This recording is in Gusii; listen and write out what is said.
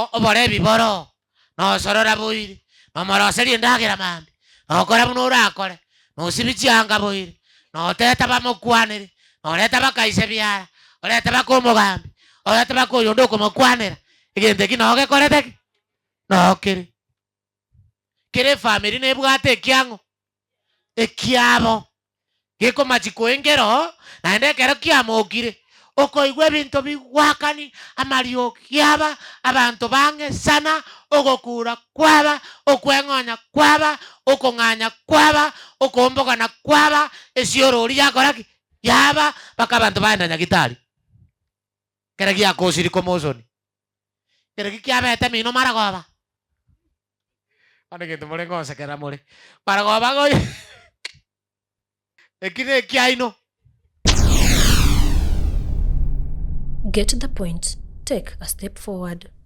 Bono oborebi boro, na osorora boire, na omoroserie endagera mambia, na okora buna orakore, na osibie chianga boire, na oteta bamokwanere, na orete bakaise biara, orete baka omogambi, orete baka oyonde okomokwanera, egento eki noo gekorete ki? Noo kere. Kera efamiri nebwate ekiang'o? Ekiabo. Gekomachia koengera oo, naende ekero kiamokire, okoigwa ebinto bigwakani, amariogi aba, abanto bang'esana, ogokura kwaba, okweng'onya kwaba, okong'anya kwaba, okoombogana kwaba, esiorori yakora ki? Yaba, mpaka abanto baenda nyagitari. Ekero giakosiri komosoni, ekero ki kiabete mino maragoba. Bono egento more ngosekera more, maragoba goika eki nekiaino. Get the point, take a step forward.